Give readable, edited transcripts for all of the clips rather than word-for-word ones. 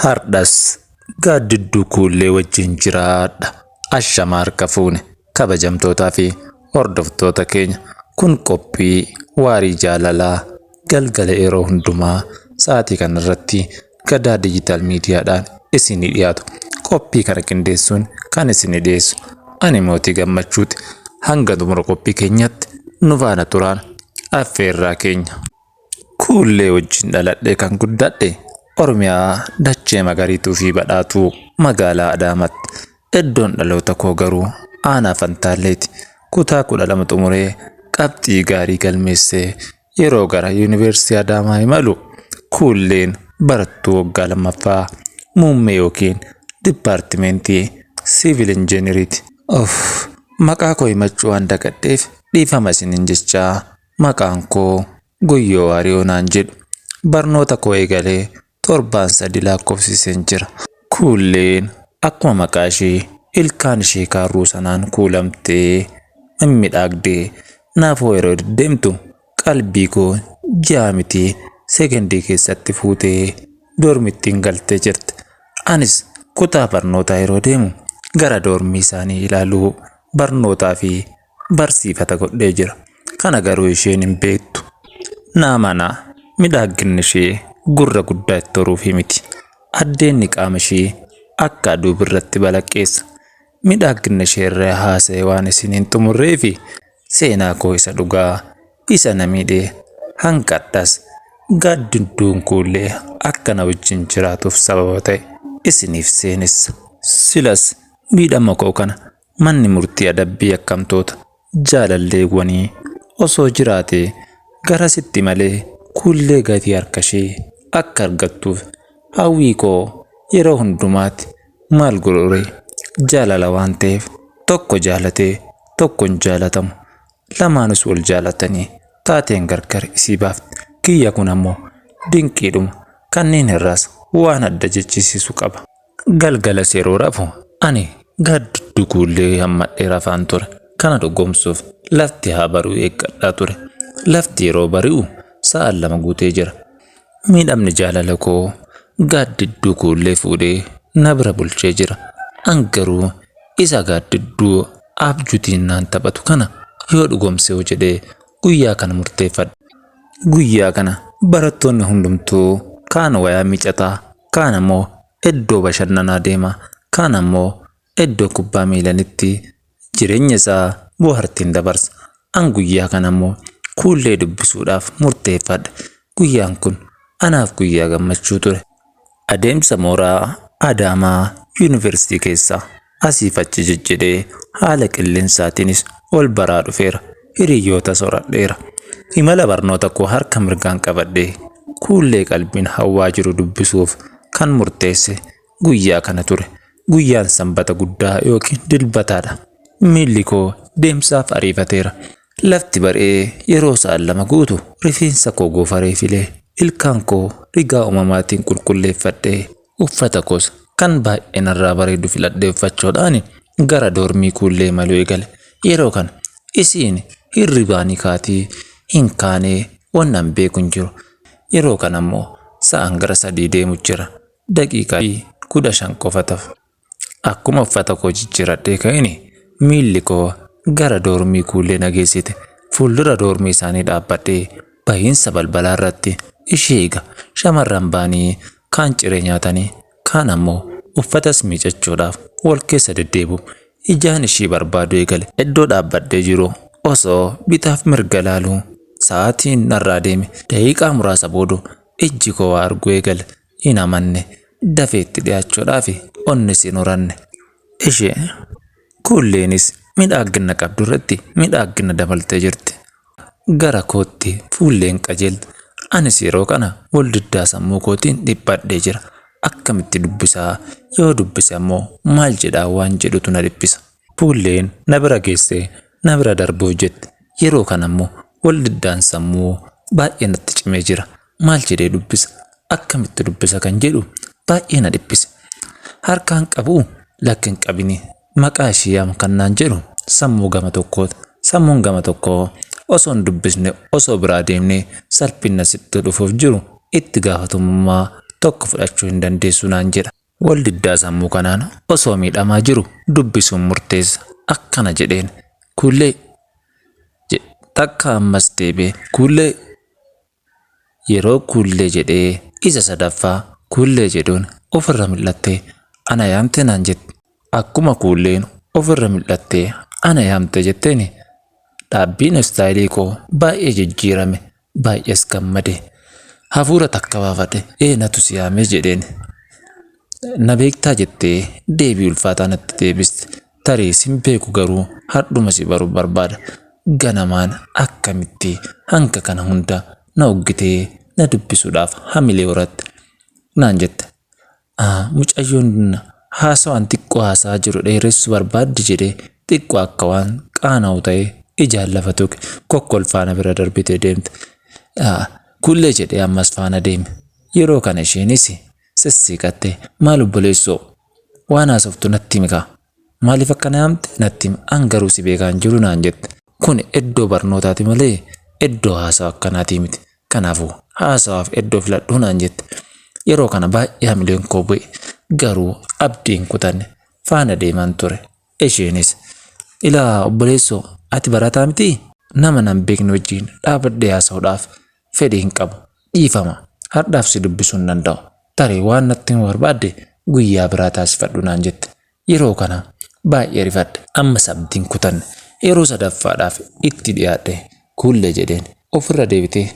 Hardhas gaaddidduu kuullee wajjin jiraadha. Ashama harka fuune kabajamtootaa fi hordoftoota keenya, kun qophii waarii jaalalaa galgala yeroo hundumaa sa'aatii kanarratti Gadaa Diijitaal Miidiyaadhaan isinii dhiyaatu. Qophii kana qindeessuun kan isinii dhiyeessu ani Mootii Gammachuuti. Hanga xumura qophii keenyaatti nu faana turaan affeerraa keenya. Kuullee wajjin dhaladhee kan guddadhe Oromiyaa dachee magariituu fi badhaatuu magaalaa Adaamaatti. Iddoon dhaloota koo garuu aanaa Fantaalleeti. Kutaa 12 xumuree qabxii gaarii galmeessee yeroo gara Yuunivarsiitii Adaamaa imalu Kuulleen barattuu waggaa lammaffaa muummee yookiin dipaartimeentii siivil injiineriiti. Of maqaa koo himachuu waan dagadheef dhiifama isiniin jechaa, maqaan koo Guyyoo Waariyoo naan jedhu. Barnoota koo eegalee torbaan 3 lakkoofsiseen jira. Kuulleen akkuma maqaa ishee ilkaan ishee kaarruu sanaan kuulamtee mimmidhaagdee naafoo yeroo deddeemtu qalbii koo ji'a miti sekendii keessatti fuutee doormittiin galtee jirti. Anis kutaa barnootaa yeroo deemu gara doormii isaanii ilaaluu barnootaa fi barsiifata godhee jira. Kana garuu isheen hin beektu. Naa mana midhaagginni ishee gurra guddaa itti horuufii miti. Addeenni qaama ishee akka aduu birratti balaqqeessa. Midhaagginna ishee irraa haasa'ee waan isin hin xumurreefi seenaa koo isa dhugaa isa na miidhe hanga hadhaas gaaddidduun kuullee akka na wajjin jiraatuuf sababa ta'e isiniif seenessa. Silas miidhama koo kana manni murtii adabbii yakkamtoota jaalalleewwanii osoo jiraatee garasitti malee kuullee gatii harka ishee akka argattuuf hawwii koo yeroo hundumaati. Maal godhure, jaalala waan ta'eef tokko jaalatee tokko hin jaalatamu. Lamaanus wal jaalatanii taateen gargar isii baafte. Kiyya kun ammoo dinqiidhuma kanneen irraas waan adda jechisiisu qaba. Galgalas yeroo rafu ani gaaddidduu kuullee hammadhee rafaan ture. Kana dhugoomsuuf lafti haa bari'u eeggadhaa ture. Lafti yeroo bari'u sa'aan 2 guutee jira. Miidhamni jaalala koo gaaddidduu kuullee fuudhee na bira bulchee jira. An garuu isa gaaddidduu abjuutiin naan taphatu kana yoo dhugoomse hoo jedhee guyyaa kana murteeffadhe. Guyyaa kana barattoonni hundumtuu kaan wayaa miicataa, kaan ammoo iddoo bashannanaa deema, kaan ammoo iddoo kubbaa miilanitti jireenya isaa bohaartiin dabarsa. An guyyaa kana ammoo kuullee dubbisuudhaaf murteeffadhe. Guyyaan kun anaaf guyyaa gammachuu ture. Adeemsa mooraa Adaamaa Yuunivarsiitii keessa asiif achi jejjedhee haala qilleensaatiinis wal baraa dhufeera. Hiriyyootas horadheera. Imala barnoota koo harka mirgaan qabadhee kuullee qalbiin hawwaa jiru dubbisuuf kan murteesse guyyaa kana ture. Guyyaan sanbata guddaa yookiin dilbataadha. Miilli koo deemsaaf ariifateera. Lafti bari'ee yeroo sa'aan 2 guutu rifeensa koo goofaree filee, ilkaan koo rigaa uumamaatiin qulqulleeffadhee, uffata koos kan baay'ee narraa bareedu filadhee uffachuudhaan gara doormii kuullee imaluu eegale. Yeroo kana isiin hirribaa ni kaatii hin kaanee wannan beeku hin jiru. Yeroo kana immoo sa'aan gara 3 deemu jira. Daqiiqaa 15 qofa tafa. Akkuma uffata koo jijjiiradhee ka'een miilli koo gara doormii kuullee na geessite. Fuuldura doormii isaanii dhaabbadhee bahiinsa balbalaa irratti ishee eega. Shamarran ba'anii kaan ciree nyaatanii kaan ammoo uffatas miicachuudhaaf wal keessa deddeebi'u. Ijaan ishii barbaaduu eegale. Iddoo dhaabbadhee jiru osoo bitaaf mirga ilaaluu sa'aatiin narraa deeme. Daqiiqaa muraasa booda ijji koo waa arguu eegale. Hin amanne. Dafee itti dhiyaachuudhaaf onnis hin horanne. Ishee kuulleenis midhaaggina qabdu irratti midhaaggina dabaltee jirti. Gara kootti fuulleen qajeelte. Anis yeroo kana wal diddaa sammuu kootiin dhiphadhee jira. Akkamitti dubbisaa, yoo dubbise ammoo maal jedhaa waan jedhutu na dhiphisa. Fuulleen na bira geessee na bira darbuuf jette. Yeroo kana ammoo wal diddaan sammuu baay'ee natti cimee jira. Maal jedhee dubbisa? Akkamitti dubbisa kan jedhu baay'ee na dhiphise. Harkaan qabuu, lakki hin qabini, maqaa ishee yaam kan naan jedhu sammuu gama tokkooti. Sammuun gama tokkoo osoo hin dubbisne, osoo biraa deemnee salphina sitti dhufuuf jiru itti gaafatamummaa Tokko fudhachuu hin dandeessu naan jedha. Wal diddaa sammuu kanaan osoo miidhamaa jiru dubbisuun murteessa. Akkana jedheen. Kuullee takka ammas deebi'ee kuullee yeroo kuullee jedhee isa sadaffaa kuullee jedhuun ofirra mil'attee ana yaamte naan jette. Akkuma kuulleen ofirra mil'attee ana yaamte jetteeni dhaabbiin istaayilii koo baay'ee jijjiirame baay'ees gammade. Hafuura takka baafadhe ee natu si yaame jedheen. Na beektaa jettee deebii ulfaataa natti deebiste. Tarii sin beeku garuu hardhuma si baruu barbaada. Ganamaan akkamitti hanga kana hunda na oggitee na dubbisuudhaaf hamilee horatte naan jette. Mucayyoon haasawaan xiqqoo haasa'aa jiru dheeressuu barbaaddi jedhee xiqqoo akka waan qaana'u ta'ee ijaan lafa tuqe kokkolfaana bira darbitee deemte. Kullee jedhee ammas faana deeme. Yeroo kana isheenis sissiqattee maal obboleessoo waan haasoftu natti himi kaa. Maaliif akkana yaamte natti himi an garuu si beekaa hin jiru naan jette. Kun iddoo barnootaati malee iddoo haasawa akkanaatii miti. Kanaafuu haasawaaf iddoo filadhuu naan jette. Yeroo kana baay'ee hamileen koo bu'e. Garuu abdii hin kutanne. Faana deemaan ture. Isheenis ilaa obboleessoo ati barataa mitii? Nama nan beekne wajjin dhaabadhee haasa'uudhaaf fedhii hin qabu. Dhiifama. Hardhaaf si dubbisuu hin danda'u. Tarii waan natti himuu barbaadde guyyaa biraa taasifadhu naan jette. Yeroo kana baay'ee rifadhe. Ammas abdii hin kutanne. Yeroo sadaffaadhaaf itti dhiyaadhe kuullee jedheen ofirra deebitee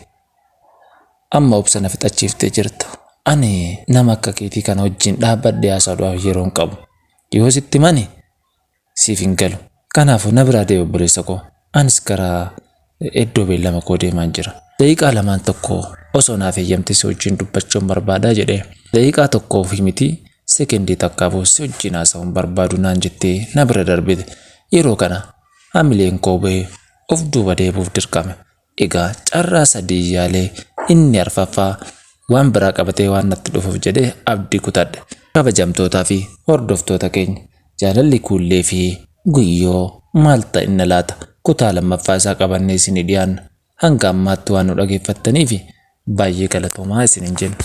amma obsa na fixachiiftee jirta. Ani nama akka keetii kana wajjin dhaabbadhee haasa'uudhaaf yeroo hin qabu. Yoo sitti mani siif hin galu. Kanaafuu na biraa deemi obboleessa koo. Anis gara iddoo beellama koo deemaan jira. Daqiiqaa lamaan tokko osoo naaf eeyyamte si wajjin dubbachuun barbaadaa jedhee. Daqiiqaa tokkoof miti sekendii takkaafuu si wajjin haasa'uun barbaadu naan jettee na bira darbite. Yeroo kana hamileen koo bu'ee of duuba deebi'uuf dirqame. Egaa carraa sadii yaalee inni arfaffaa waan biraa qabatee waan natti dhufuuf jedhee abdii kutadhe. Kabajamtootaa fi hordoftoota keenya jaalalli kuullee fi guyyoo maal ta'inna laata? Kutaa lammaffaa isaa qabannee isinii dhiyaanna. Hanga ammaatti waan nu dhageeffattaniif baay'ee galatoomaa isiniin jenna.